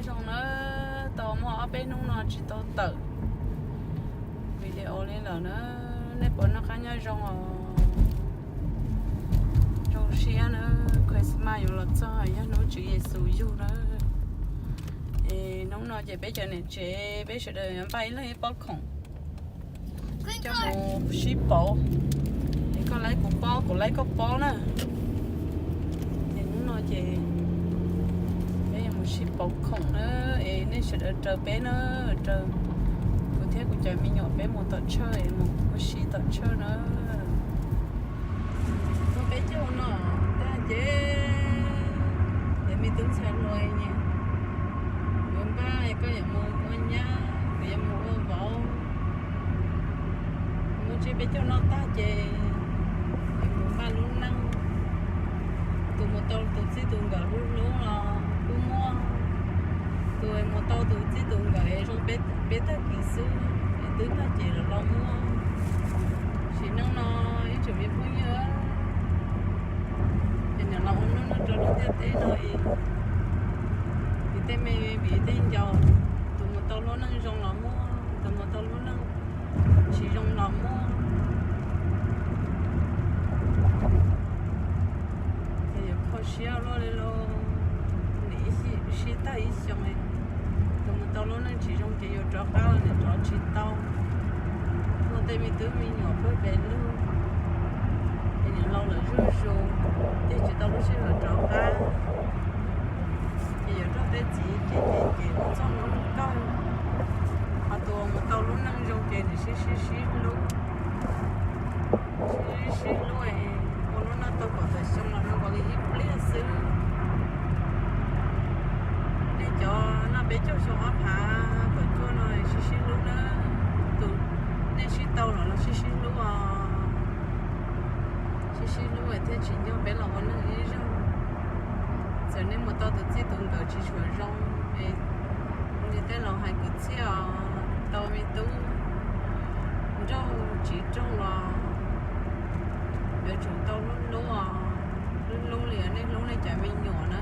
Zoo na, tau muaj ob peb hnub no tsis tau tawm video li lawm na. Nej puas noj qab nyob zoo os? Zoo siab na, Christmas yuav los txog, yog hnub Tswv Yexus yug na. Es hnub no ces peb cov niam tsev peb sawv daws yuav npaj ib leeg ib pob khoom coj mus sib pauv. Es koj laib kuv pob, kuv laib koj pob na. Ces hnub no ces peb yuav mus sib pauv khoom na, es nej sawv daws raws peb na, raws kuv thiab kuv cov me nyuam peb mus tom tshawj, mus ua si tom tshawj na. Ua peb caug no tag ces, es me tub ntxhais hluas nyiam yuav npaj, koj yuav mus ua nyab, kuv yuav mus ua vauv. Mus tsis peb caug no tag ces mus npaj lub neej. Tus mus tau tus txij tus nkawm hlub hlub los kuj muaj, tus mus tau tus txij tus nkawm es zoo peb tag kis xwb, es twb tag ces los los muaj. Sim neej no ib tsoom me phooj ywg, ces niam los ua neej nyob rau lub ntiaj teb no, vim tej me vim tej ncau, tus mus tau lub neej zoo los muaj, tus mus tau lub neej tsis zoo los muaj. Ces yuav kho siab luaj li lauj, nim sib tag ib xyoo, tus mus tau lub neej tsis zoo ces yuav rov qab los nim rov tsis tau. Muaj tej me tub me nyuam pab pes lug, ces nim laus lawm zuj zus, ces tsis tau lub sij hawm rov qab. Ces yuav rau tej txiv ces ces ces ua txoj hlub kawg, ho tus mus tau lub neej zoo ces nws sib sib sib hlub, sib sib hlub, ua lub neej tau kaum tawm xyoo los zoo nkaus li ib pliag xwb. Nej cov noj peb caug xyoo ob phav kaum cuaj no sib sib hlub na, tus nej sib tau los los sib sib hlub os. Sib sib hlub thiaj tsim nyog peb los ua neej ib zaug. Txawm nej mus tau tus txij tus nkawm tsis tshua zoo, es ua li tej laus hais kwv txhiaj os, tau me tub nraug tsis raug los yuav tsum tau hlub hlub os. Hlub hlub li nej hlub nej cov me nyuam na.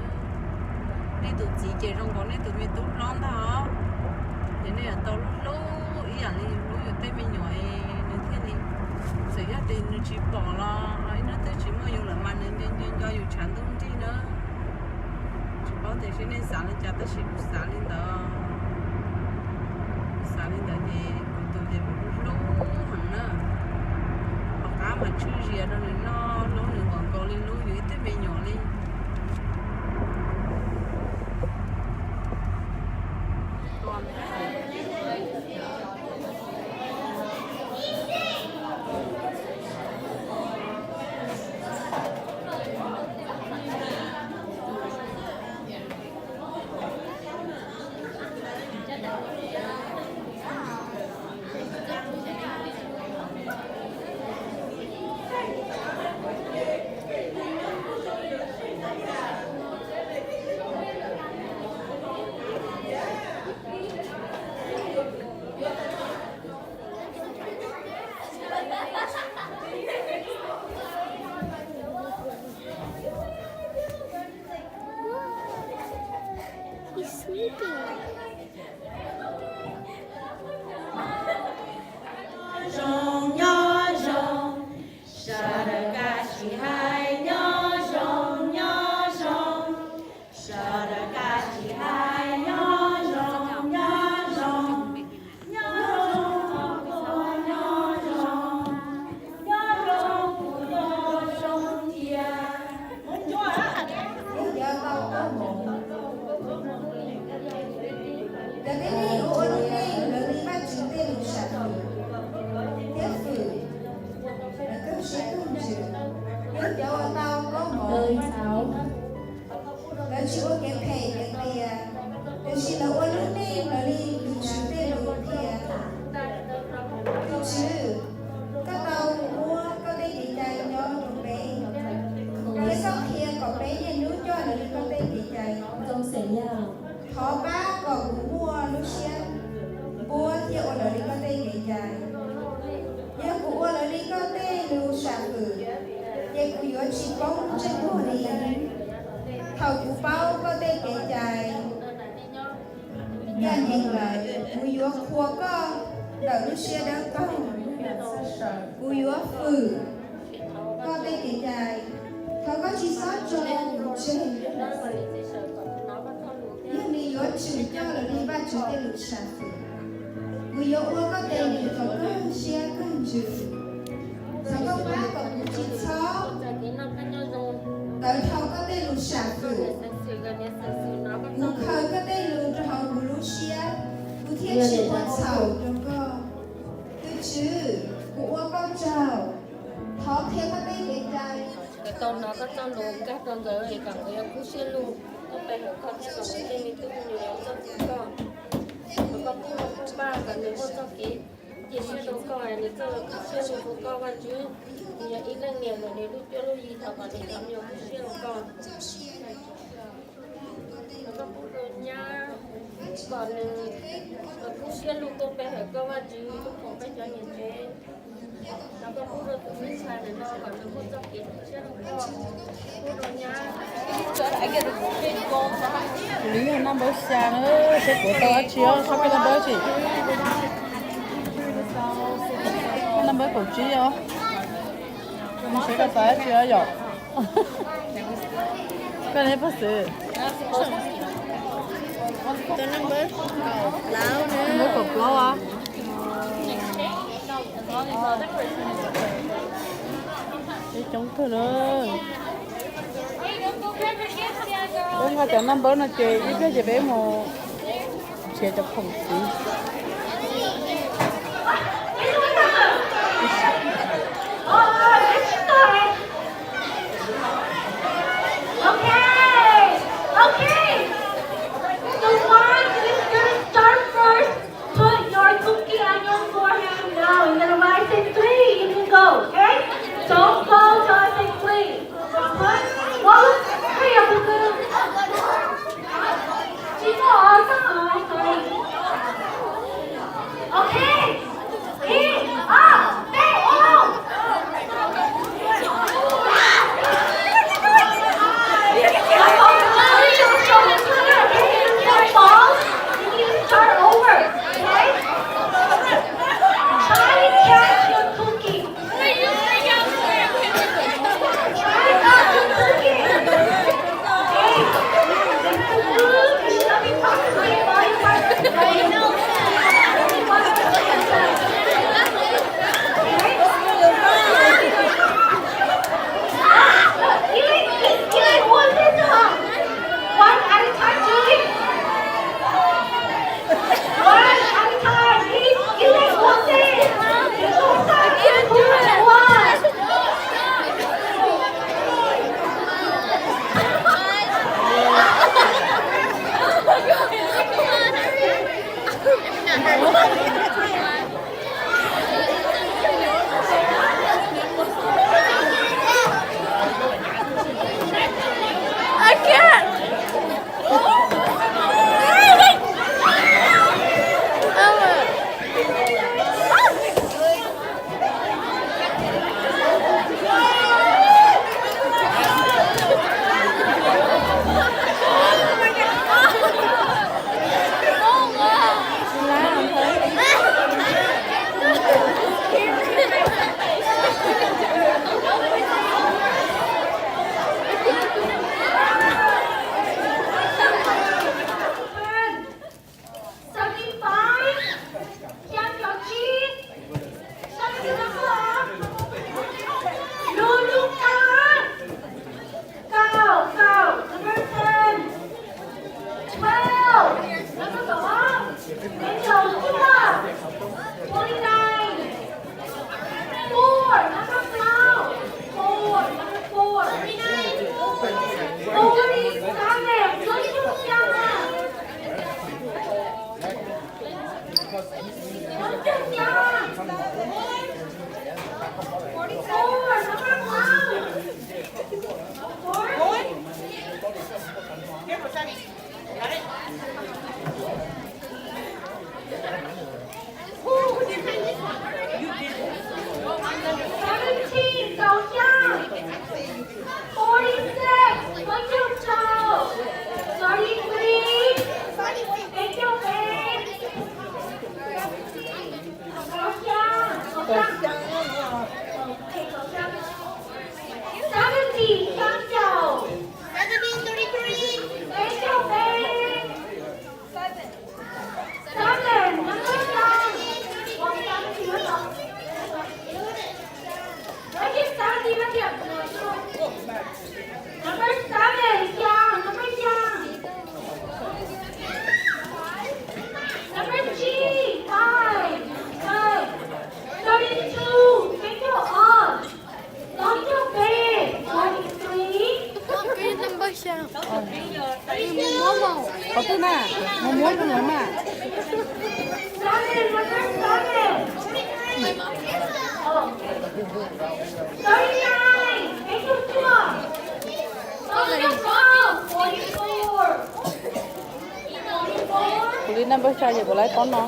Nej tus txiv ces zoo nkaus nej tus me tub hlob ntag os. Ces nej yuav tau hlub hlub ib yam li yus hlub yus tej me nyuam, nws thiaj li, txawm yog tias nws tsis pom los ib hnub twg tsis muaj yus lawm mas nws nco nco nco yus tshav ntuj nrig na. Tsis paub tias seb nej xav li cas tab sis kuv xav li ntawd. Kuv xav li ntawd ces kuv tus ces kuv hlub heev na. Tom qab mas tshwj zias rau nws noj, hlub nws nkaus nkaus li hlub yus ib tug me nyuam li. He's sleeping. Zoo nyob zoo, sawv daws kab tsis hais nyob zoo nyob zoo, sawv daws kab tsis hais nyob zoo nyob zoo, nyob zoo kuv nyob zoo, nyob zoo kuv nyob zoo thiab. Cov tib neeg ua lub neej raws li Vajtswv tej lus sam hwm thiab hwm lawv kawg siab kawg ntsws, yog cov uas tau koob hmoov. Lawv tsis ua kev phem kev qias, tiam sis lawv ua lub neej raws li tus Tswv tej lus qhia. Tus Tswv, koj tau muab koj tej kev cai nyob rau peb, thiab koj qhia kom peb niaj hnub coj raws li koj tej kev cai. Thov pab kom kuv muaj lub siab npuab thiab ua raws li koj tej kev cai. Yog kuv ua raws li koj tej lus sam hwm, ces kuv yuav tsis poob ntsej muag li. Thaum kuv paub koj tej kev cai, Ntawd kuv yuav qhuas koj ntawm lub siab dawb paug. Kuv yuav hwm koj tej kev cai. Thov koj tsis txhob tso kuv tseg. Yog nws yuav tshwm coj lawm li Vajtswv tej lus sam hwm, kuv yuav ua koj tes nws kom kawg siab kawg ntsws. Thov koj pab kom kuv tsis txhob tawv dhau koj tej lus sam hwm. Kuv khaws koj tej lus rau hauv kuv lub siab, kuv thiaj tsis ua txhaum rau koj. Tus Tswv, kuv ua koj tsaug. Thov qhia koj tej kev cai. Kuv tau hnov koj txoj lus nkag rau nkawd es kom nkawd yuav kub siab lug tuaj pe hawm koj thiab kom nkawd tej me tub me nyuam yuav txawj fwm koj. Thov koj pub rau Phoj Paj kom nws muaj txoj kev cia siab rau koj, nws txawj kub siab lug rau koj Vajtswv. Nws yog ib leej niam ntawm nws lub cuab lub yig, thov kom nws cov me nyuam kub siab rau koj. Thov koj pub rau nyab kom nws kub siab lug tuaj pe hawm koj Vajtswv, tuaj foom peb cov niam tsev. Thov koj pub rau tus me ntxhais ntawm no kom nws muaj txoj kev kub siab rau koj. Pub rau nyab. Kuv li yog naj npawb xya na, seb kuv tau dab tsi os, txhob peb naj npawb tsis. Naj npawb kaum tsib os. Mus seb koj tau dab tsi os yom. Koj neb pog xwb. Npawb kaum plaub os. Coob kawg na. Peb nqa cov naj npawb no ces ib pliag ces peb mus nrhiav cov khoom tiv. Okay, okay. The one who is gonna start first, put your cookie on your forehead now. I'm gonna rise at three. You can go, okay? Don't go till I say three. Put, well, hurry up, boo-boo. Tsis muaj os, txhob hais, sorry. Okay. Ib, ob, peb, ua. Start over, okay? Try to catch your cookie. Try not to cook it. Hey, if you do, you should not be talking about your partner. One at a time, Julie. One at a time. Please, you make one thing. You don't stop. You do it. One. I can't. Seventy-five. Thiab cov tsib. Sab ntawd los. Lub lub kab. Kaum, kaum, number ten. Twelve, number kaum ob. Twenty-nine. Four, number twelve. Four, number four. Forty-seven. Muab muab rau lawv mas. Kuv li nej npawb xya ces kuv lawv pob no.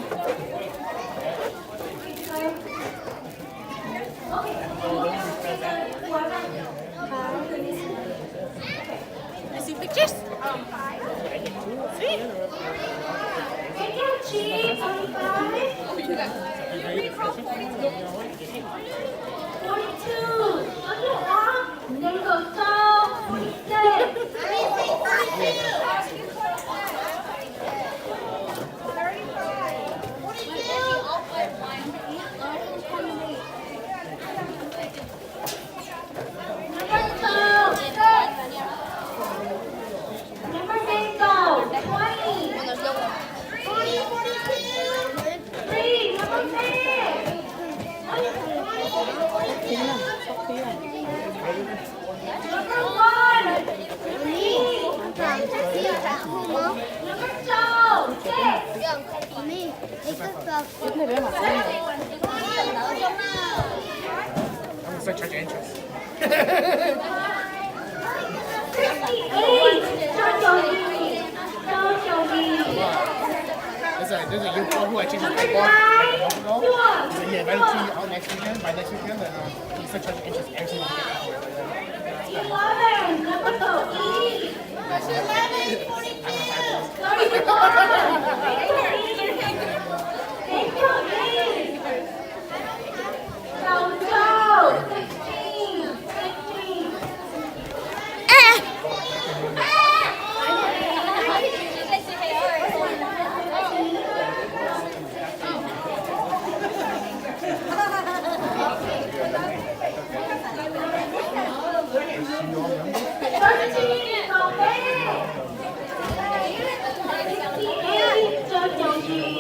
Let's see pictures. See? Forty-two. Forty-two. Forty-six. Number twelve. Number twelve, twenty. Twenty, forty-two. Three, number ten. Number one. Number two, six. Sixty-eight. Rau caum yim. Rau caum yim. Number nine. Yuaj. Yuaj. Eleven. Rau caum ib. Thirty-one. Rau caum ib.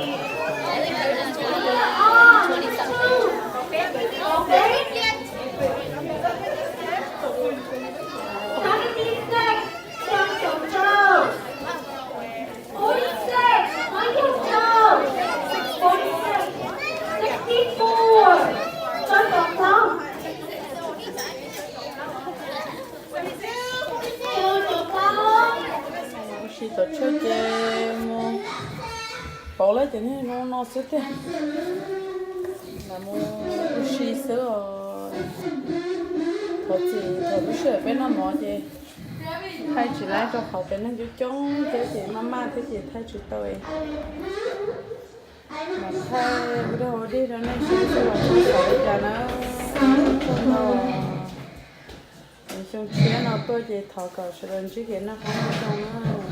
Ua si tom tshuaj ces mus pauv lawm ces niaj hnub no xwb tiag. Lam mus ua si xwb os. Thov txim thaum lub sij hawm peb noj mov ces thaij tsis laib rau qhov peb neeg coob coob thiab ces maj maj thiab ces thaij tsis tau. Mam thaij video dig rau nej saib seb los txog xaus li cas na. Xyoo tshiab no tuaj ces thov kom sawv daws ntsib kev noj qab nyob zoo na.